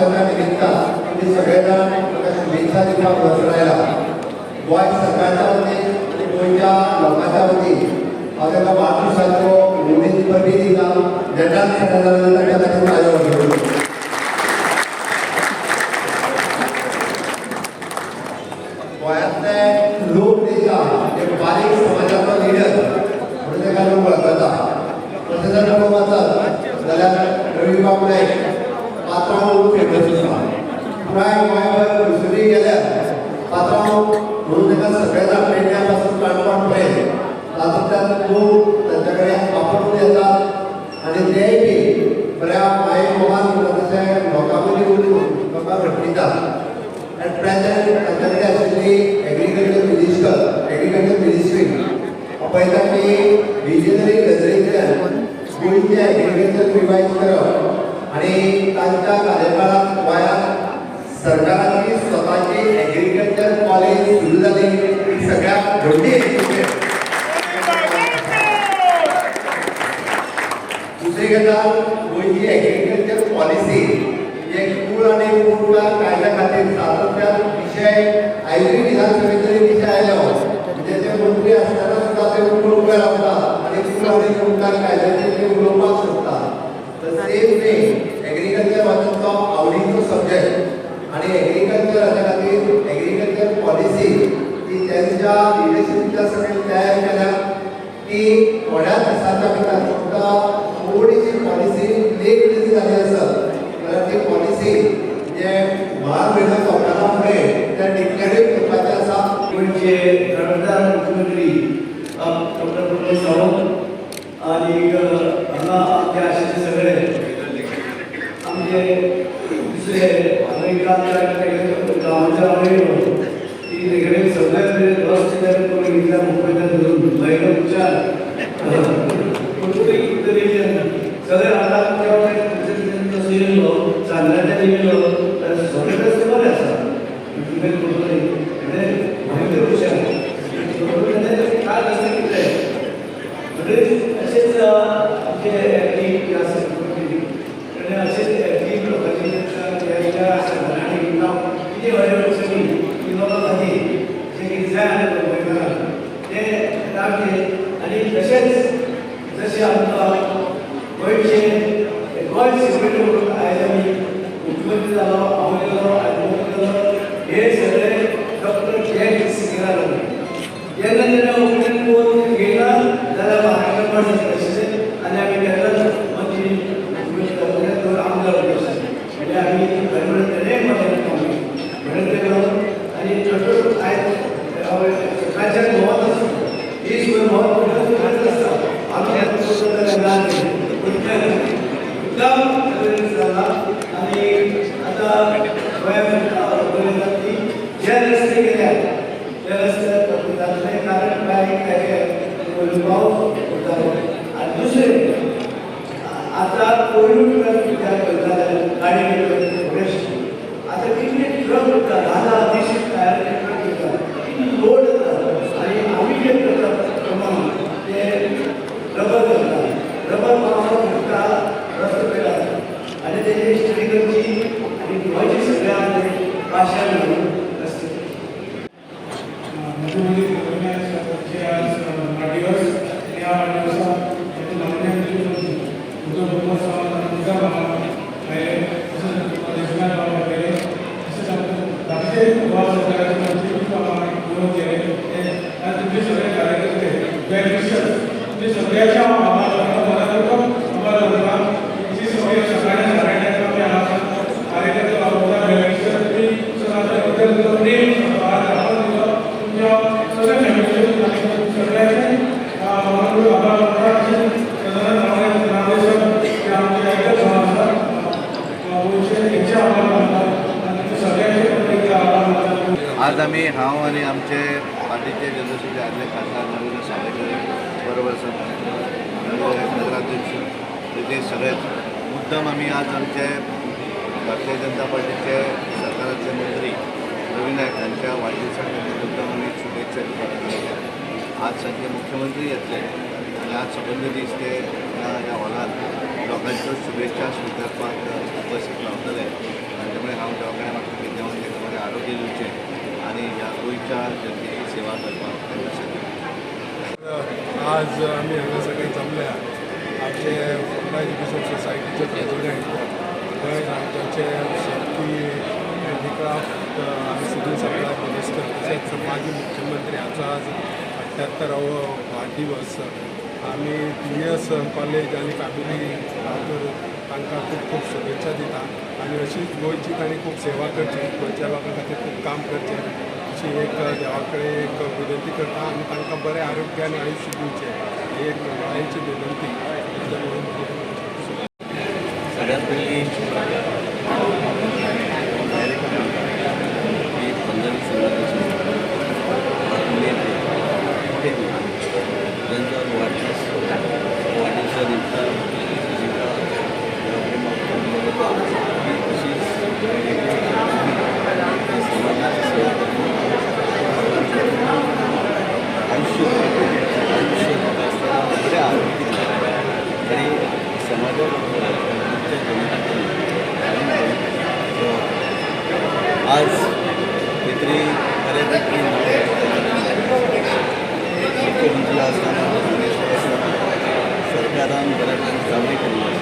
वाडदिवसाच्या निमित्तान तुमी सगळे जाण म्हाका शुभेच्छा दिवपाक वचून आयला. गोंय सरकारच्या वतीन आनी गोंयच्या लोकांच्या वतीन हांव ताका वाडदिवसाच्यो उमेद परबी दिता. नेटान सगळे जाणांनी ताच्या खातीर ताळयो वाजोवच्यो. गोंयांतले लोक नेता, एक बारीक समाजाचो लिडर म्हणून ताका लोक वळखता. तशें जर पळोवंक वचत जाल्यार रवी बाब नायक पात्रांव म्हणून फेमस आसा. पुराय गोंयभर खंयसरूय गेल्यार पात्रांव म्हणून ताका सगळे जाण पेडण्या पासून काणकोण पर्यंत तातूंतल्यान लोक तांच्या कडेन आपोवन येतात आनी तेय बी बऱ्या माये मोगान म्हणटा तशें लोकां मदीं वचून लोकांक हटकितात. एट प्रेझेंट तांच्या कडेन आशिल्ली एग्रीकल्चर मिनिस्टर, एग्रीकल्चर मिनिस्ट्री पळयता की विजनरी नजरेंतल्यान गोंयचें एग्रीकल्चर रिवायज करप आनी तांच्या कार्यकाळांत गोंयांत सरकाराची स्वताची एग्रीकल्चर कॉलेज सुरू जाली ही सगळ्यात व्हडली achievement. दुसरी गजाल, गोंयची एग्रीकल्चर पॉलिसी म्हणजे कूळ आनी कुळकार कायद्या खातीर सातत्यान विशय आयजूय विधानसभेत जरी विशय आयलो, म्हणजे ते मंत्री आसतना सुद्दां ते उठून उबे रावतात आनी कूळ आनी कुळकार कायद्याचेर ते उलोवपाक सोदतात. तर सेम वे एग्रीकल्चर हो तांचो आवडीचो सब्जेक्ट आनी एग्रीकल्चर हाच्या खातीर एग्रीकल्चर पॉलिसी ती त्यांच्या लिडरशिपच्या सगळे तयार केल्या. ती थोड्या दिसांच्या भितर, फक्त थोडीशी पॉलिसी लेट जरी जाली आसत जाल्यार ती पॉलिसी म्हणजे मार्च म्हयनो सोंपना फुडें ते डिक्लेरूय करपाचें आसा. गोंयचे जाणकार मुख्यमंत्री डॉक्टर प्रमोद सावंत आनी हांगा आमचे आशिल्ले सगळे आमचे दुसरे हांगा गांवाच्या हांगा ती तेगेले सगळे रस्ते करून घेतल्या मुंबयच्यान धरून भयलो विचार कोणतरी तरेचे सगळे आतां तसो येयलो चांदण्याच्यान येयलो जाल्यार सगळे रस्ते बरे आसा. इम्प्रुवमेंट करतले म्हणजे भयंकर हुशार काय रस्ते कितले म्हणजे अशेंच आमचे एफ आसा आनी अशेंच एफ लोकांची आसा. आनी कितें व्हडलें अडचणी ती लोकां खातीर जें कितें जाय आनी गोंयकारांक तें रावचें. आनी तशेंच जशें आमकां गोंयचें गोंय सेपरेट करून आयज आमी मुख्यमंत्री जालो, हांव गेलो आनी गेलो, हे सगळे डॉक्टर जयंत सिंगरा लागून. जेन्ना जेन्ना ओपिनियन पोल घेयला जाल्यार महाराष्ट्र बरें जाता आशिल्लें आनी आमी केन्नाच मंत्री मुख्यमंत्री जातले तर आमदार जातले आशिल्ले. म्हणजे आमी खरें म्हणल्यार तेणें मतान म्हणून तेका लागून आनी डॉक्टर आयज हांव सकाळच्यान भोंवत आसता, दीसभर भोंवत फिरत आसता. आमी ना मुद्दाम जाला आनी आतां गोंयांत बरें जाता की जे रस्ते गेल्या त्या रस्त्यार जातले, कारण काय काय पयलू पावस उरतालो. आनी दुसरें आतां पयलू विचार करता जाल्यार गाडी थोडेशे आतां कितले ट्रक येता, 10 10 20 टायराचे ट्रक येता, कितले लोड येता. आनी आमी जे करतात प्रमाण ते रबर करता, रबर पावसाक फुट्टा, रस्तो पेला आनी तेजी स्टडी करची आनी गोंयचे सगळ्या भाशा म्हणून रस्ते. मुख्यमंत्री रवी आज वाढदिवस आणि ह्या वाढदिवसाक आमचे माननीय मुख्यमंत्री डॉक्टर प्रमोद सावंत आनी तुमच्या आयले, तशेंच देशनाथ बाबा आयले, तशेंच आमचे बाकीचे गोवा सरकाराचे मंत्री खूब येवन गेले ते आनी तुमचे सगळे कार्यकर्ते, वेल विशर्स, तुमचे सगळ्याच्या हांव आभार मानता. मनापूर्वक आभार मानता. तुमची सगळे सकाळी सकाळी आमी हांगा कार्यकर्ते वावुरता, वेल विशर्स, तुमी सगळ्यांचो प्रेम दाखोवन दिलो. तुमच्या सगळ्या फॅमिलीचे सगळ्याचे मनापूर्वक आभार मानता. तशेंच सदानंद नामदेश्वर हे आमचे एकच आसा गोंयचे, हेंचे आभार मानता आनी तुमचे सगळ्यांचे परत एकदा आभार मानता. आज आमी, हांव आनी आमचे पार्टीचे जनरल सेक्रेटरी आदले खासदार रवींद्र सावयकर बरोबर आसा, नगराध्यक्ष ते सगळेच मुद्दम आमी आज आमचे भारतीय जनता पार्टीचे सरकाराचे मंत्री रवी नायक हांच्या वाडदिवसाक तांकां मुद्दम आमी शुभेच्छा दिवपाक आयले. आज तांचे मुख्यमंत्री येतले आनी आज सबंद दीस ते ह्या ह्या हॉलान लोकांचे तांच्यो शुभेच्छा स्विकारपाक उपस्थित रावतले आनी त्यामुळे हांव देवा कडेन मागता की देवान तांकां बरें आरोग्य दिवचें आनी ह्या गोंयच्या जनतेची सेवा करपाक तांकां शक्य. आज आमी हांगा सगळे जमल्या आमचे फोंडा एज्युकेशन सोसायटीचे प्रेसिडेंट, गोंय राज्याचे शेतकी, हँडिक्राफ्ट आनी सिवील सप्लाय मिनिस्टर तशेंच माजी मुख्यमंत्री हाचो आज 78वो वाडदिवस. आमी TVS college आनी फॅमिली हातूंत तांकां खूब खूब शुभेच्छा दिता आनी अशीच गोंयची तांणी खूब सेवा करची, गोंयच्या लोकां खातीर खूब काम करचें अशी एक देवा कडेन एक विनंती करता आनी तांकां बरें आरोग्य आनी आयुश्य दिवचें ही एक नमळायेची विनंती. सगळ्यात पयलीं की पंजाबी समाजाचे नेते मोठे त्यांचा वाढदिवसा निमित्तान अशीच समाजाची सेवा करून आयुष्य आयुष्य दिता आसतना बरें आरोग्य दिता आनी समाजा बरोबर आमच्या जनते आज खंयतरी बऱ्यापैकी मुख्यमंत्री आसतना मिनिस्टर आसतना सरकारान बऱ्यापैकी कामय केल्लें.